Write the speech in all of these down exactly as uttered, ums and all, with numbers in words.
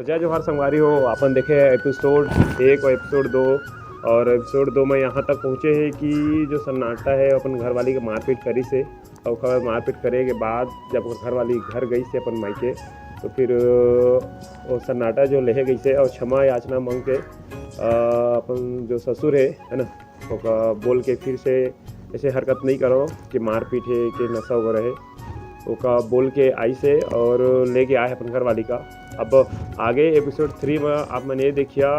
जय जोहार संगवारी हो, अपन देखे एपिसोड एक और एपिसोड दो। और एपिसोड दो में यहाँ तक पहुँचे हे कि जो सन्नाटा हे अपन घरवाली के मारपीट करिस हे, और ओकर मारपीट करे के बाद जब ओकर घरवाली घर गइस हे अपन मायके, तो फिर वो सन्नाटा जो लेहे गइस हे और क्षमा याचना मांग के, अ, अपन जो ससुर हे, है ना, ओका बोल के फिर से ऐसे हरकत नहीं करो कि मारपीट हे कि नशा वगैरह हे। ओका बोल के आइस हे और लेके आए अपन घरवाली का। अब आगे एपिसोड थ्री में आप मन ये देखिया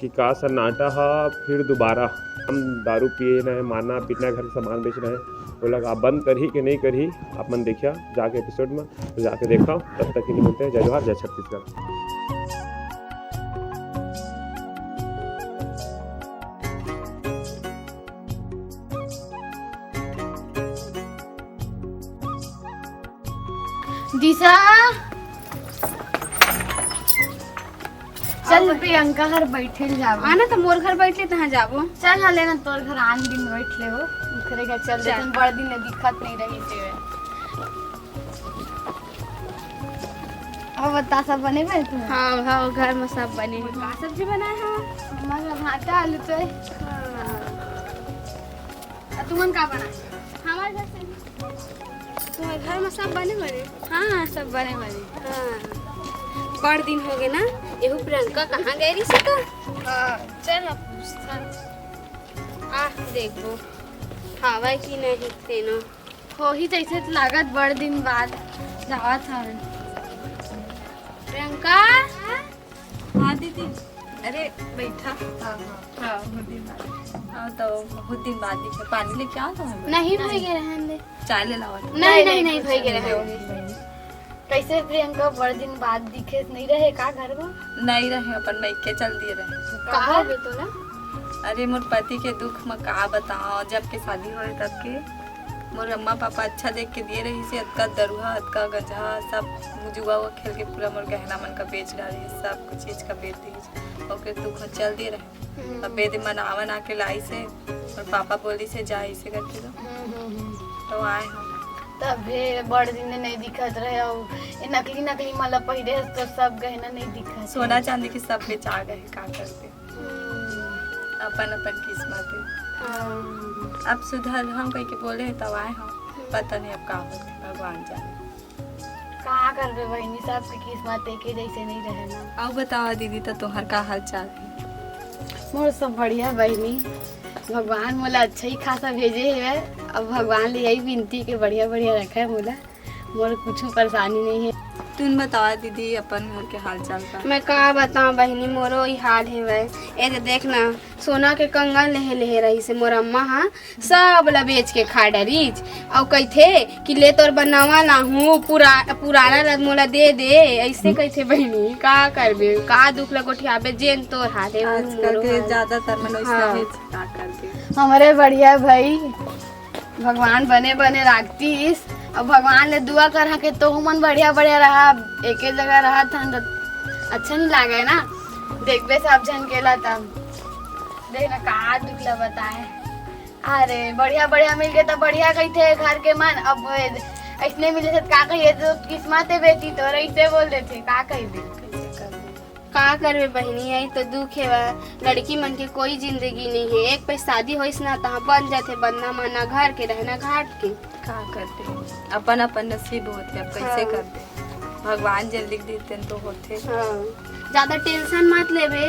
कि का सन्नाटा हा फिर दोबारा हम दारू पिए ना है, मारना पीटना, घर के सामान बेचना है, वो लोग आप बंद करही कि नहीं करही, आप मन देखिया जाके एपिसोड में, तो जाके देखा। तब तक के लिए बोलते हैं जय जोहार, जय छत्तीसगढ़। दिशा, चल, अब प्रियंका घर बैठे ल जाबो। आना तो मोर घर बैठ ले, तहाँ जाबो। चल ना, लेना तोर घर आन दिन बैठ ले हो, ओकरे घर चल चल। देथन, बड़ दिन ले दिक्कत नहीं रही से। अब बता, सब बने भाई तू? हाँ, हाँ, घर में सब बने। का सब्जी बनाए हो? हमारा भाटा आलू तो है। हाँ। और तुमन का बनाए? हमारे घर से। तुम्हारे घर में सब बने बने? हाँ, सब बने बने। हाँ। बड़ दिन हो गए ना, एहू प्रियंका कहाँ गए रही से तो? हाँ, चल ना पूछता। आ, देखबो, खावा कि नहीं, तेनो। होही जैसे तो लागत बड़ दिन बाद जावत हन। प्रियंका? हाँ दीदी, अरे बैठा। हाँ, हाँ। हाँ, बहुत दिन बाद। हाँ, तो बहुत दिन बाद दिखे। पानी लेके आओ तो हम। नहीं, नहीं। भई के रहन दे। चाय ले लावा तो। नहीं, नहीं, नहीं, नहीं, भई के रहन दे। कैसे प्रियंका बड़ दिन बाद दिखे, नहीं रहे का घर में? नहीं रहे, अपन मायके चल दिए रहे। कहाँ? कहाँ हो गए तोला? अरे मोर पति के दुख में का बताओ, जब के शादी होए तब के मोर अम्मा पापा अच्छा देख के दिए रही से, अतका दरुहा, अतका गजहा, सब जुआ उआ खेल के पूरा मोर गहना मन का बेच डाली, सब कुछ चीज का बेच दी। ओके दुख में चल दिए रहे। हम्म। अब बेदे मन आवन आके लाई से, और पापा बोली से जा इसे करके दो। हम्म, हम्म, हम्म। तो आए हम। तभे बड़ दिन ले नहीं दिखत रहे, और ये नकली नकली माला पहिरे हस तो सब गहना नहीं दिखत। सोना चांदी के सब बेचा गए, का करते। हम्म। अपन अपन किस्मत है। हाँ। अब सुधर हम कह के बोले हैं, तब आए हम। हम्म। पता नहीं अब का होते, भगवान जाने। का करबे बहिनी, सबके किस्मत एके जैसे नहीं रहे ना। अब बतावा दीदी, तो तोहर का हाल चाल है? मोर सब बढ़िया बहिनी, भगवान मोला अच्छा ही खासा भेजे हवे। अब भगवान ले यही विनती के बढ़िया बढ़िया रखे मोला, मोर कुछ परेशानी नहीं है। तुम बतावा दीदी, अपन घर के हाल चाल का? मैं का बताऊं बहिनी, मोरो ही हाल है वै। ए दे देख ना, सोना के कंगन लेहे लेहे रही से मोर अम्मा हा, सब ला बेच के खा डरिच। अउ कहिथे कि ले तोर बर नवा लाहूं, पुरा-, पुराना ला मोला दे दे, ऐसे कहिथे बहिनी। का करबे, का दुख ला गोठियाबे, जेन तोर हाल है, वो आजकल मोरो के हाल। ज्यादातर मन वैसा हाँ। है, का करबे। हमरे बढ़िया भाई, भगवान बने बने राखतीस। अब भगवान ले दुआ करहा के तोहू मन बढ़िया बढ़िया रहा, एके जगह रहत हन त अच्छा नहीं लागे ना, देखबे सब झन के ला तब। देख ना का दुख ला बताए। अरे बढ़िया बढ़िया मिल गए त बढ़िया कहिथे घर के मन, अब ऐसने मिले से का कहिए, तो किस्मत है बेटी, तो ऐसे बोल देथे, का कहिबे। का करबे बहिनी, यही तो दुख हे बा। लड़की मन के कोई जिंदगी नहीं है। एक पे शादी होइस ना, तहाँ बन जाथे बनना माना घर के, रहना घाट के। का करते, अपन अपन नसीब होथे, अब कैसे हाँ। करते, भगवान जेन लिख देते तो होथे। हाँ। ज्यादा टेंशन मत लेबे,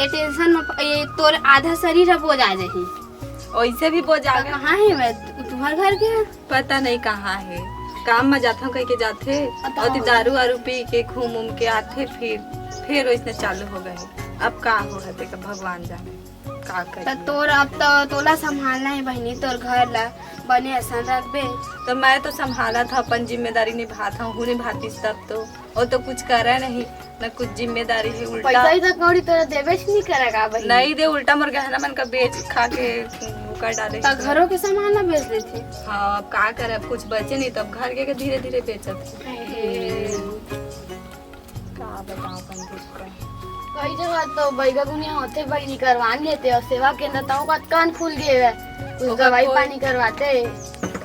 ये टेंशन में प-, ये तोर आधा शरीर ह बोजा जाही। वैसे भी बोजा तो गया। कहाँ है वह? तुम्हारे घर के है? पता नहीं कहाँ है, काम में जाथव कह के जाथे, पता और ती नहीं। दारू वारू पी के घूम उम के आथे, फिर फिर वैसने चालू हो गए। अब का हो है तेका भगवान जाने, का त करी। तोर अब तो तोला संभालना है बहिनी, तोर घर ला बने असन रखबे। तो मैं तो संभालत हव, अपन जिम्मेदारी निभात हव, हूँ निभातीस तब तो। वो तो कुछ करे नहीं, न कुछ जिम्मेदारी है, उल्टा पैसा ही तो कौड़ी तोरा देबे से नहीं करेगा बहिनी। नहीं दे, उल्टा मोर गहना मन का बेच खा के मुका डाले। त घरों के सामान ना बेच देथे। हाँ, अब का करे, अब कुछ बचे नहीं, तब घर के, के धीरे धीरे बेचत है। हे। का बताओ अपन दुख का। कई जगह तो बैगा गुनिया होथे बहिनी, करवान लेते और सेवा केंद्र तो कतकन खुल गए है, कुछ ओकर दवाई कोई पानी करवाते।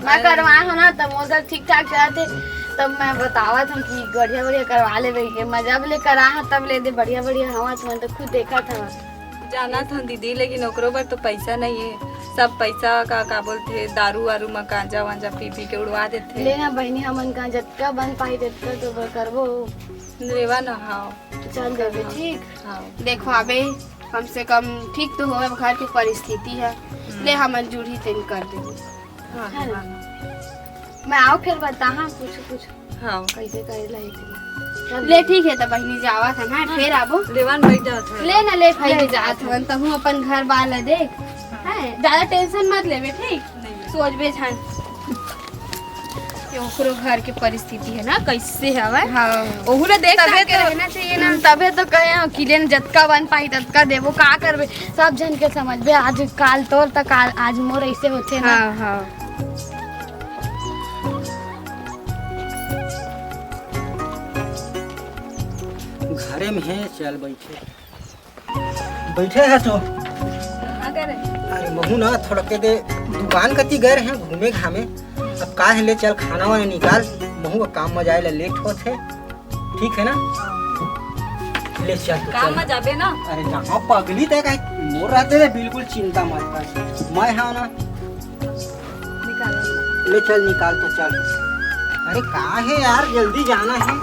मैं अरे। करवाए हो ना, त मोर घर ठीक ठाक चलत हे। तब मैं बतावत हूँ कि बढ़िया बढ़िया करवा लेबे के। मैं जब ले करा हूँ तब ले दे बढ़िया बढ़िया हवा, तुमन तो खुद देखत हवा। जानत हूँ दीदी, लेकिन ओकरो बर तो पैसा नहीं है। सब पैसा का, का बोलथे, दारू वारू में गांजा वांजा पी पी के उड़वा देथे। ले ना बहिनी, हमन का जतका बन पाई ततका तो बर करबो। लेवा ना, हाँ। चल देबे, ठीक। हाँ। देखो अबे, कम से कम ठीक तो होवे घर के परिस्थिति है। हम्म। ले हमन जुड़ी तेन कर देबे। हाँ, है ना? हाँ। मैं आओ फिर बताहा कुछ कुछ। हाँ। कैसे करे ला एक दिन। ले ठीक है, तो बहिनी जावत हन, हाँ, हाँ। फिर आबो। लेवन बैठ जात है। ले ना, ले भाई ले। जात हवन, तहूँ अपन घर बार ला देख। हाँ। हैं, ज्यादा टेंशन मत लेबे, ठीक? नहीं। सोचबे झन। ये ओकरो घर के परिस्थिति है ना, कैसे हवय। हाँ। ओहू ला देख तबे ताक के तो रहना चाहिए ना। तबे तो कहे हूँ कि लेन जतका बन पाई ततका देबो, का करबे, सब झन के समझबे। आज काल तोर त काल आज मोर, ऐसे होथे ना। हाँ, हाँ। घरे में है, चल बैठे। बैठे है तो। कहाँ गए रहे? अरे महू ना थोड़ा के दे दुकान कती गए रहे घूमे घामे। अब का है, ले चल खाना वाना निकाल, महू का काम में जाए ला लेट होत है। ठीक है ना? हाँ। ले चल तो काम चल। में जाबे ना। अरे जहाँ पगली तय कहीं मोर रहते रे, बिल्कुल चिंता मत कर, मैं हाँ ना। निकाल। ले चल निकाल तो चल। अरे का है यार, जल्दी जाना है।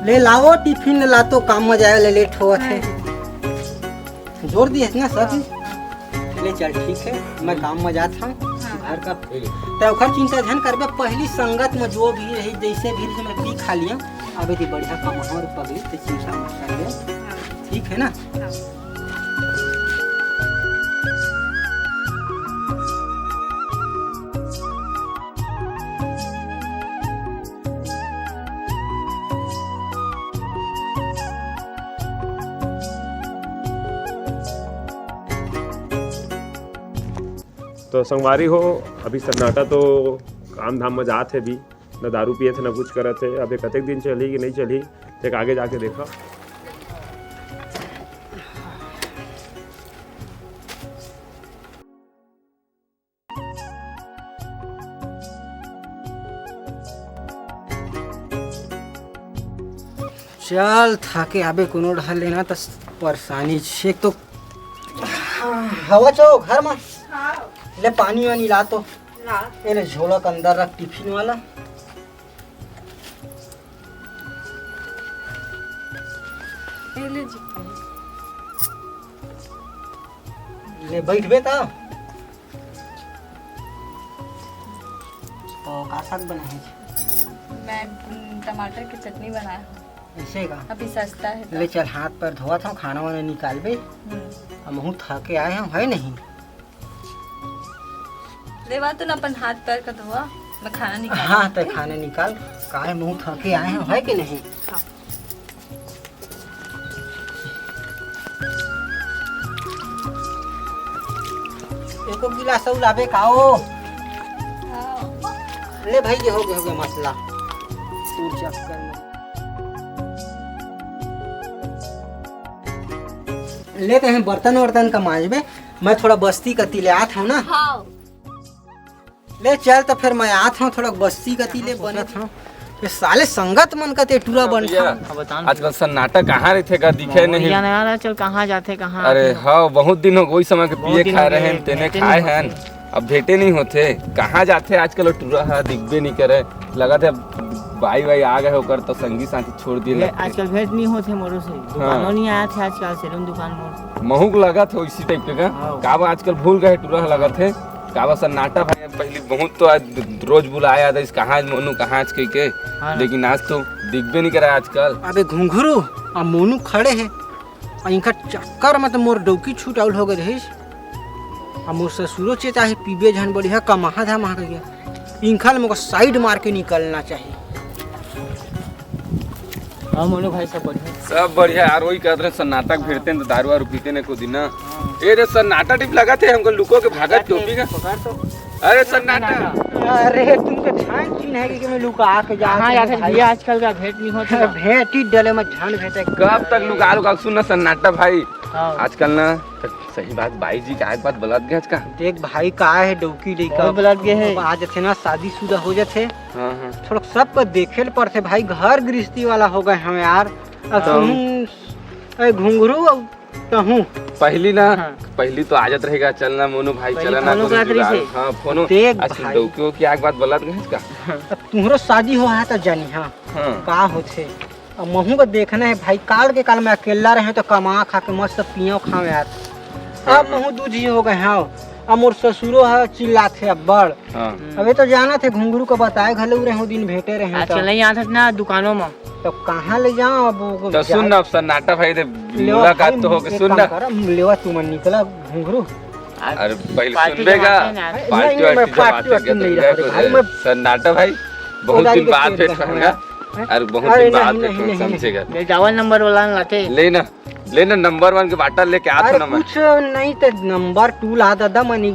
ले लाओ टिफिन ला तो काम में जाए ले लेट होवत है। हाँ। जोर दिए ना सब। हाँ। ले चल ठीक है, मैं काम में जात हूँ। हाँ। घर का ते ओखर चिंता झन करबे, पहली संगत में जो भी रही जैसे भी रही मैं पी खा लिया। अबे दी बढ़िया काम और पगली ते चिंता मत कर ले। हाँ। ठीक है ना? हाँ। तो संगवारी हो, अभी सन्नाटा तो काम धाम में जात है, अभी न दारू पियत है, न कुछ करत है। अब ये कतेक दिन चलही कि नहीं चलही, तेक आगे जाके देखा। चल, थाके आबे कोनो डहर ले ना, त परेशानी छे। एक तो हवा चो घर मा। हाँ। ले पानी वानी ला तो। ला। ये ले झोला के अंदर रख टिफिन वाला। ये ले जी। ले बैठबे त। तो का साग बनाए हे? मैं, उम, टमाटर की चटनी बनाया हूँ। ऐसे का? अभी सस्ता है तो। ले चल, हाथ पैर धोवत हूँ, खाना वाना निकालबे। हम्म। अब महू थाके आए हूँ, है नहीं? लेवा तो ना अपन हाथ पैर का धोवा, मैं खाना निकाल। हाँ, तो खाना निकाल, काहे महू थाके आए हूँ, है कि नहीं? हाँ। एको गिलास अउ लाबे का ओ? हाँ। ले भाई, जे हो गए, हो गए मसला। तू चक्कर में। ले कहीं बर्तन वर्तन का मांजबे, मैं थोड़ा बस्ती कती ले आत हूँ ना। हाँ। ले चल, तो फिर मैं आत हूँ, थोड़ा बस्ती कती ले बनत हूँ। ये साले संगत मन का ते टूरा बन भैया, था। अब बता ना। आजकल सन्नाटा कहाँ रहिथे गा, दिखे नहीं। मोहल्ला नया रहा, चल कहाँ जाथे, कहाँ अरे आथे? हाँ, बहुत दिन हो गए, वही समय के बहुत पिए दिन खाए हो गए, रहे हैं, तेने भेंटे खाए नहीं हैं। होते। अब भेंटे नहीं होते, कहाँ जाथे आजकल वो टूरा है, दिखबे नहीं करे। लगा थे बाई वाई आ गए होकर तो संगी साथी छोड़ दिए ये लगते। आजकल भेंट नहीं होते मोरो से, हाँ। दुकानों नहीं आया थे आजकल, सैलून दुकान मोर। महू के लगा थे इसी टाइप के का। हाँ। का बा आजकल भूल गए टूरा लगा थे। का बा सन्नाटा भाई, पहली बहुत तो आज रोज बुलाया था, इस कहाँ आज मोनू, कहाँ आज कह के, हाँ ना। लेकिन आज तो दिखबे नहीं करा आजकल। अबे घुंघरू, आ मोनू खड़े हैं, आ इनका चक्कर में तो मोर डौकी छूट आउल हो गए रहीस। आ मोर ससुरो चेता है, पीबे झन बढ़िया कमाहा धामाहा कहिया। इनखा ले मोका साइड मार के निकलना चाहिए। हाँ मोनू भाई, सब बढ़िया। सब बढ़िया यार, वही कहत रहे सन्नाटा के भिड़ते हैं तो दारू वारू पीते नहीं को दिन ना। हाँ। ए रे सन्नाटा टिप लगा थे हमको लुको के भागत टोपी का। पकड़ तो। अरे सन्नाटा। अरे तुमको छान छीन है कि मैं लुका के जा कहाँ जाते हैं भाई? भैया, आजकल का भेंट नहीं होता। भेंट ही डले में झन भेंटे। कब तक लुका लुका सुन ना सन्नाटा भाई। हाँ। आजकल ना सही बात, बाई जी के आग बात बलत गच का? देख भाई, का हे डौकी लइका। बहुत बलत गे हे। अब आ जथे ना, शादीशुदा हो जथे। हाँ, हाँ। थोड़ा सबको देखे ल पड़थे भाई, घर गृहस्थी वाला हो गए हम यार। अब तो सुन, ए घुंघरू, अब तहूँ। पहली ना, हाँ। पहली तो आ जात रहेगा, "चल ना मोनू भाई, पहली चल ना फोनो कोनो करत रहिस जुगाड़।" हे। हाँ, फोनो। देख आज भाई। डौकी के आग बात बलत गच का? अब तुहरो शादी हो हा त जानी, हाँ। हाँ। का होथे? अब महू को देखना हे भाई, काल के काल मैं अकेला रहे तो कमा खा के मस्त पियो खावे यार। हाँ, अब हाँ। महू दू झी हो गए हव। अब मोर ससुरो ह चिल्लाथे अब्बड़। हाँ। अबे तो जानत हे, घुंघरू को बताए घलो रहे, दिन भेंटे रहे आजकल तो। नहीं आथस ना दुकानों में। तो कहाँ ले जाओ अब वो तो जा- सुन ना, अब सन्नाटा भाई दे लेवा मुलाकात भाई, तो हो के एक सुन काम ना। कर, लेवा तू मन निकला घुंघरू। अरे पहले पार्टी सुनबे का? जमाते हैं ना। अरे पार्टी नहीं, नहीं, मैं वार्टी जमाते पार्टी वार्टी नहीं रहा रे भाई, मैं सन्नाटा भाई, बहुत उधारी दिन के बाद चेंज भेंट रहा हूँ होगा। यार। अरे बहुत अरे दिन बाद नहीं, भेंट नहीं, होगा, नहीं, समझेगा। ले चावल नंबर वाला लाते। ले ना, ले ना, नंबर वन के बाटल लेके आत अरे हो ना मैं। कुछ नहीं तो नंबर टू ला दादा, मनी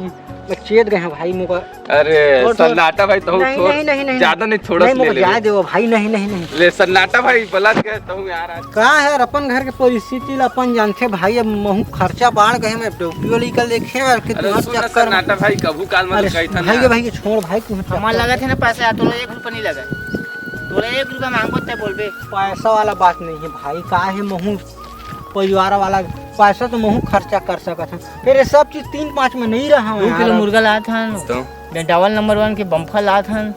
मैं चेत गए हैं भाई मुका। अरे छोड़, छोड़। सन्नाटा भाई, तो नहीं, थोड़-, नहीं, नहीं, नहीं, ज्यादा नहीं, थोड़ा नहीं, सा ले मुका ले। जाए देवो भाई, नहीं, नहीं, नहीं। ले सन्नाटा भाई, बलत गच तहूँ यार आज। का है यार, अपन घर के परिस्थिति ला अपन जानथे भाई, अब महू खर्चा बाढ़ गए, मैं डौकी वाली कल देखे यार, अरे कितना सुन ना चक्कर में। सन्नाटा भाई, कभू काल में अरे तो कही था भाई ना। के, भाई के छोड़ भाई, तू हमार चक्कर लगा थे ना पैसा, तोला एक रुपया नहीं लगा, तोला एक रुपया मांगो ते बोलबे। पैसा वाला बात नहीं है भाई, का है महू परिवार वाला, पैसा तो महू खर्चा कर सकत हन, फिर ये सब चीज तीन पाँच में नहीं रहा दो यार। किलो मुर्गा लात हन, तो? डबल नंबर वन के बम्फा लात हन,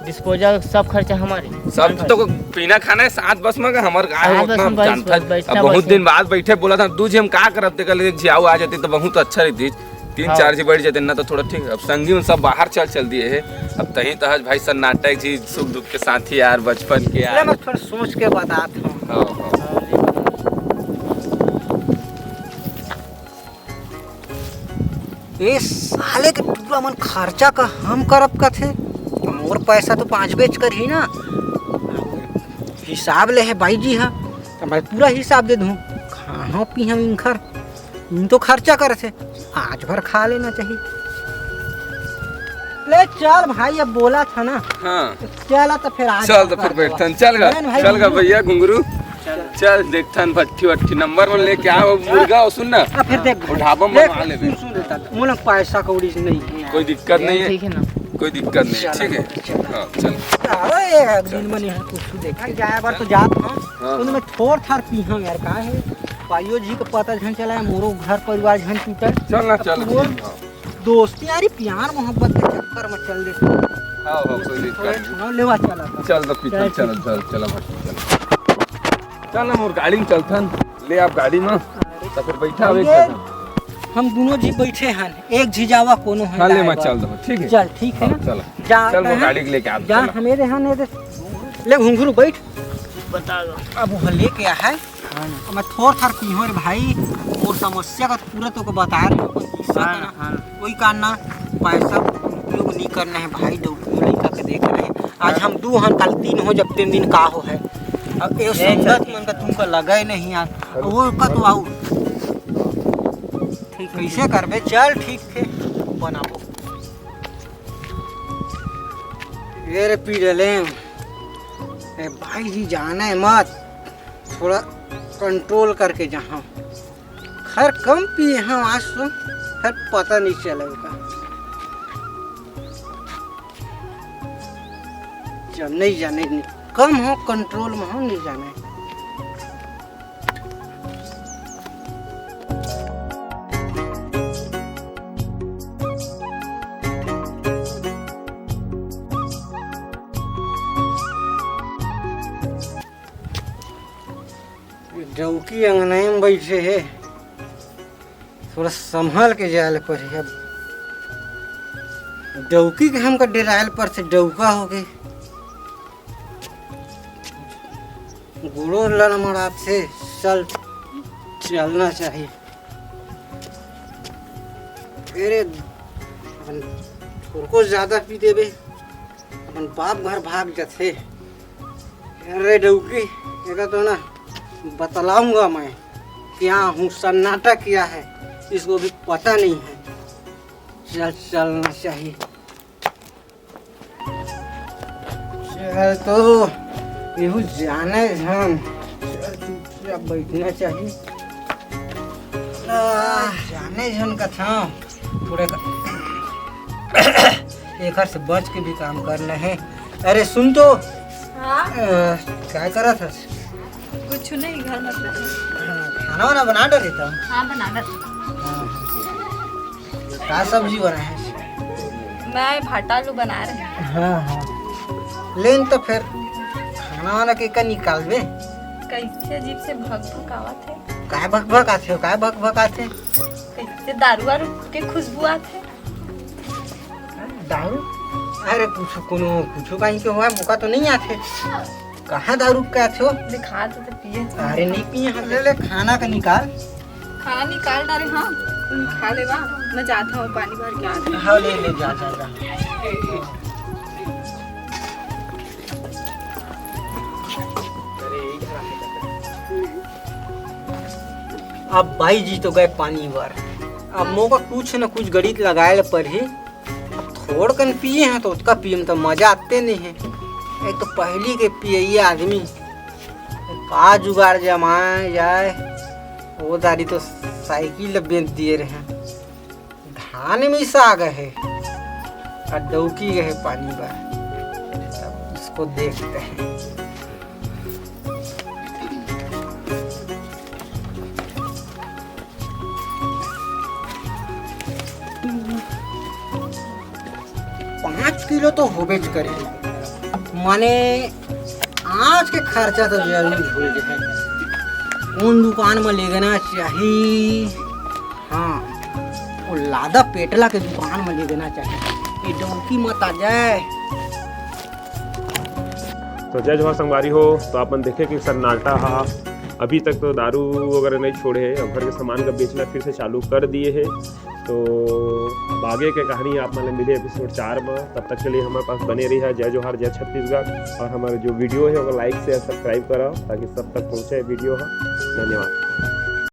डिस्पोजल, सब खर्चा हमारे। सब तो को पीना खाना है साथ बस में, हमार का है साथ बस उतना में, बस, जानता है। बस, बस, अब बहुत बस। दिन बाद बैठे बोला था, दू जी हम का करब, तेकर ले एक जी आओ आ जाते तो बहुत अच्छा रहती। तीन हाँ। चार जी बैठ जाते ना तो थोड़ा ठीक। अब संगी उन सब बाहर चल, चल दिए है। अब तही तो आज भाई सन्नाटा एक जी सुख दुख के साथी यार, बचपन के ले यार। मैं थोड़ा सोच के बताता हूँ। हाँ, हाँ। ए साले के टूरा मन खर्चा का हम करब कथे, मोर पैसा तो पाँच बेच कर ही ना। हिसाब ले है बाई जी हा, तो मैं पूरा हिसाब दे दूँ। खाहो पीहो इनकर, इन तो खर्चा करत हे, आज भर खा लेना चाहिए। ले चल भाई, अब बोला था ना। हाँ। चल तो फिर आज चल तो फिर बैठथन, चल गा, है ना भाई? चल गा भैया घुंघरू। चल। चल, देखथन भट्ठी वट्ठी, नंबर वन लेके आओ, मुर्गा हो, सुन ना। आ, फिर देख, वो ढाबा में देख, बनवा लेबे। सुन, सुन, सुन, मोला पैसा कौड़ी से नहीं है। कोई दिक्कत नहीं है। ठीक है ना? कोई दिक्कत नहीं है, चल, ठीक है? चल। हाँ, चल। अरे, एक दिन में नहीं है, कुछ देखा जाए, बार तो जात ना। हाँ, तो मैं हाँ। थोर थार पी हूँ यार, का है? पाइयो जी को पता झन चला है, मोरो घर परिवार झन टूटे। चल ना, अब चल, तू बोल, ठीक, हाँ। दोस्ती यारी प्यार मोहब्बत के चक्कर में चल देते। हाँ, हाँ, कोई दिक्कत थोड़े नहीं। सुनाओ, लेवा चला था। चल तो पीछे चल, चल, ठीक। चल, चल, भट्टी चल। चल ना, मोर गाड़ी में चलथन। ले आप गाड़ी में, अरे तो फिर बैठा आवे भैया, चलथन। हम दोनों जी बैठे हन, एक जी जावा कोनो है हाँ, ले मैं ड्राइवर। चल दो, ठीक है? चल, ठीक है हाँ, ना? चल। जा, चल, वो कहाँ? गाड़ी के लेके आप जा, चल। हमें रहने दे। ले घुंघरू बैठ। बता दो। अब वो लेके आ है। हाँ। मैं थोर थार पीहूँ रे भाई, और समस्या का पूरा तो को बता रहे हो, कोई किस्सा हाँ, का ना, हाँ। कोई का ना, पैसा उपयोग नहीं करना है भाई, डौकी लड़का के देख रहे हैं। आज हाँ। हम दू हन, कल तीन हो, जब तीन दिन का हो है। अब ये ये संगत चल। मन का तुमको लगा ही नहीं यार, वो का तो आओ। ठीक है। कैसे करबे? चल ठीक है, बनाबो। ये रे पी डले, ए भाई जी जाने मत, थोड़ा कंट्रोल करके जहाँ। खैर कम पिए हैं आज तो, खैर पता नहीं चलेगा। जब नहीं जाने, नहीं, कम हो, कंट्रोल में हो, नहीं जाने। डौकी अंगनई में बैठे हे, थोड़ा संभल के जाए ल पड़ही। अब डौकी के हमका डेराए ल पड़थे, डौका हो गए, गोड़ो लड़मड़ाथे, चल, चलना चाहिए। अरे, अपन थोड़को ज्यादा पी देबे, अपन बाप घर भाग जाथे। अरे डौकी, एका तो ना बतलाऊंगा मैं, क्या हूँ, सन्नाटा क्या है, इसको भी पता नहीं है। चल, चलना चाहिए। चल तो, यहू जाने झन। चल, चुपचाप बैठना चाहिए। आह, जाने झन कथंव, थोड़े क-, एकर से बच के भी काम करना हे। अरे सुन तो, हाँ। अ, काय करत हस? कुछ नहीं, घर में बैठे। खाना वाना बना डरे त? हाँ, बना डरे। का सब्जी बनाए हस? मैं भाटा आलू बना रहे हैं। हाँ हाँ, लेन तो फिर खाना वाना के का निकालबे? कैसे अजीब से भक भक आवत है। काय भक भक आथे हो, काय भक भक आथे? कैसे दारू वारू के खुशबू आथे। दारू? अरे कुछ कोनो कुछ कहीं के हुआ, मोका तो नहीं आथे। कहाँ दारू के आथे हो? दिखा तो, तो पिए। अरे नहीं पिए हम। ले ले खाना का निकाल। खाना निकाल डारे, हाँ, तुम खा लेवा। मैं जाता हूँ, पानी भर के आती हूँ। हाँ ले ले, जा जा जा। अब बाई जी तो गए पानी बर, अब मोका कुछ न कुछ गणित लगाए ल परही। थोड़कन पिए हैं तो ओतका पिए में तो मजा आते नहीं है। एक तो पहली के पिए आदमी, का जुगाड़ जमाए जाए। वो दारी तो साइकिल ल बेच दिए रहे, धान मिसा गए है और डौकी गए पानी बर। तब इसको देखते हैं। पाँच किलो तो होबेच करे, माने आज के खर्चा तो जरूर हो जाए। कौन दुकान में ले जाना चाहिए? हाँ, वो लादा पेटला के दुकान में ले जाना चाहिए। ये डौकी मत आ जाए। तो जय जोहार संगवारी हो। तो आप मन देखे कि सन्नाटा हा, अभी तक तो दारू वगैरह नहीं छोड़े है। अब घर के सामान का बेचना फिर से चालू कर दिए है। तो अब आगे के कहानी आप मन ले मिले एपिसोड चार में। तब तक के लिए हमारे पास बने रही है। जय जोहार, जय छत्तीसगढ़। और हमारे जो वीडियो है ओकर लाइक, शेयर, सब्सक्राइब करा, ताकि सब तक पहुँचे वीडियो है। धन्यवाद।